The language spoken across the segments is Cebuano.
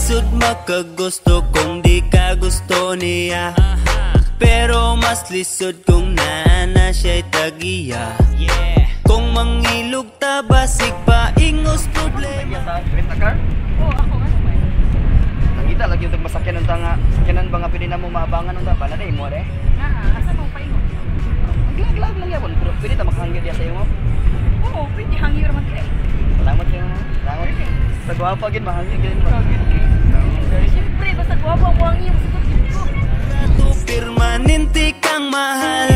Lisod makagusto kung di ka gusto niya. Pero mas lisod kung naana siya'y tagiya. Kung mangilog ta basig pa ingos problema. Sa rent a car? Oo, ako ano ba? Nangita lagi yung masakyan unta nga sakyanan ba nga pwede na mo maabangan unta ba na day mo re? Naa, asa mo paingon? Maglag-lag lang yapon pero pwede ta makahangyo diya sa imo. Oo, pwede hangyo raman kay. Salamat kayo. Salamat. Sa gwapa gid mahangyo gid mo. Siyempre, basta gwapo ang hangyo, siguro gid ko. Permanente kang mahal.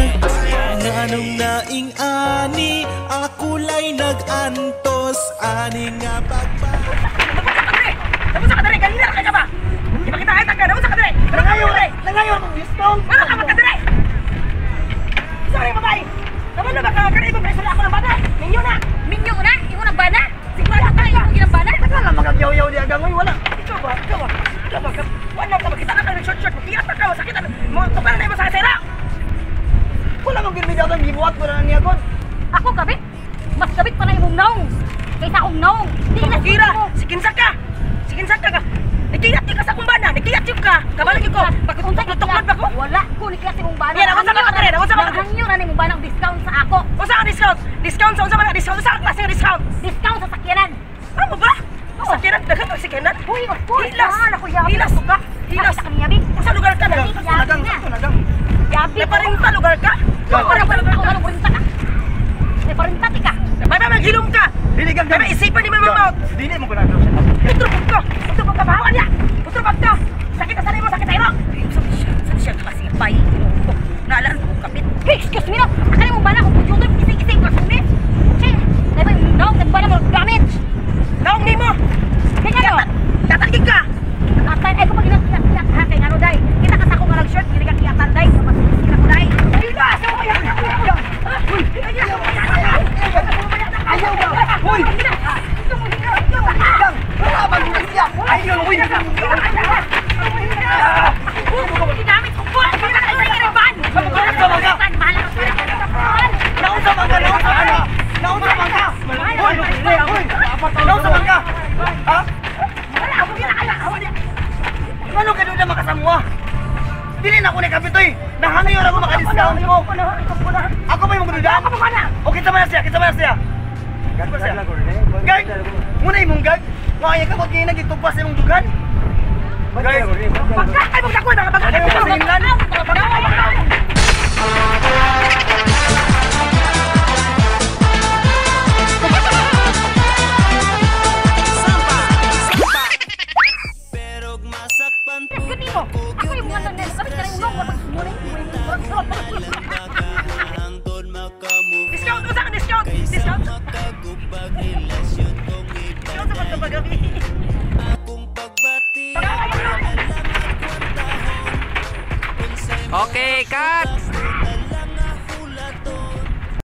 Nganong naing ani, ako lay nag-antos, ani nga pagba. Tapos sa kadere, kanina ra ka ba? Ipakita kita ka, tapos sa kadere. Nangayo re, nangayo mong discount. Ano ka magkadere? Isa rin babae. Naman na ba ka kanay ibang presyo ako ng bana? Minyo na. Minyo na? Imo nang bana? Sigurado ka imo ginang bana? Wala lang makagyaw-yaw di agangoy wala. Ikaw ba? Ikaw ba? Ikaw ba? Wala ka makita ka ng short short, makita ka masakit mo tukaran na imo sa kasera. Wala mong girmi daw gibuhat ko na niya god. Ako kabit? Mas kabit pa na imong naong kaysa akong naong. Di na Kira, sikinsa ka. Sikinsa ka ka. Nagkiyat ka sa akong bana, nagkiyat ka. Kabalo gyud ko. Pagtuklod ba ko? Wala ko ni klase imong bana. Yan, ako sa mga kadere, ako sa mga kadere. Hangyo na imong bana ang discount sa ako. Unsa ang discount? Discount sa unsa man ang discount? Unsa ang klase ng discount? Discount sa sakyanan. Ano ba? Sakyanan, daghan kag sakyanan. Uy, of course. Hilas. Ah, naku, yabi. Hilas. Ka. Hilas. Nakita ka niya, Bing? Unsa lugar ka na? Nagang sakto nagang. Yabi. Naparinta lugar ka? Oo, naparinta ko. Anong parinta ka? Naparinta ti ka. Baba maghilom ka. Dili gang. Baba isipan ni mama mouth. Dili mo ko na siya. Utro ka. Utro ka bahawan niya. Utro ka. Sakit sa nimo, sakit sa imo. Sa siya kasi pay. Naalaan ko kapit. Hey, excuse me no. Akala imong bana kung computer kisi-kisi ka sumi. Che, dai ba imong naong nagbana mo damage. Naong nimo. Kaya nga no. Tatagig ka. Atay ay ko pag inat ha kay ngano day. Kita ka sa akong nga nag-shirt dili ka kiyatan day. Masisira ko day. Hilas. Uy, ayaw. Ayaw ba? Hoy! Gang, wala ba mo siya? Ayaw uy. Ginamit ko po. Kita ka sa iriban. Naunsa man ka, naunsa man ka. Naunsa man ka. Hoy, hoy. Naunsa man ka. Ha? Wala ako ginakala. Awa niya. Ngano ka doon na makasamwa? Dili na ako ni kapitoy. Nahangayo ra ko maka-discount ko. Ako pa yung magdudan? Ako pa na. O kita man na siya, kita man na siya. Gag, muna imong gag. Mga ka pag nagitugpas imong dugan. Gag, Pagka ay mo dako na pagka. Ayaw mo sa inlan. Pero masakpan Excuse mo. Ako yung mga nang kabit ka rin unong wala hangtod makamove Discount unsa ka discount? Kaysa Discount. makagubag relasyon kong Discount sa pagkabagabi. Akong pagbati Okay, cut!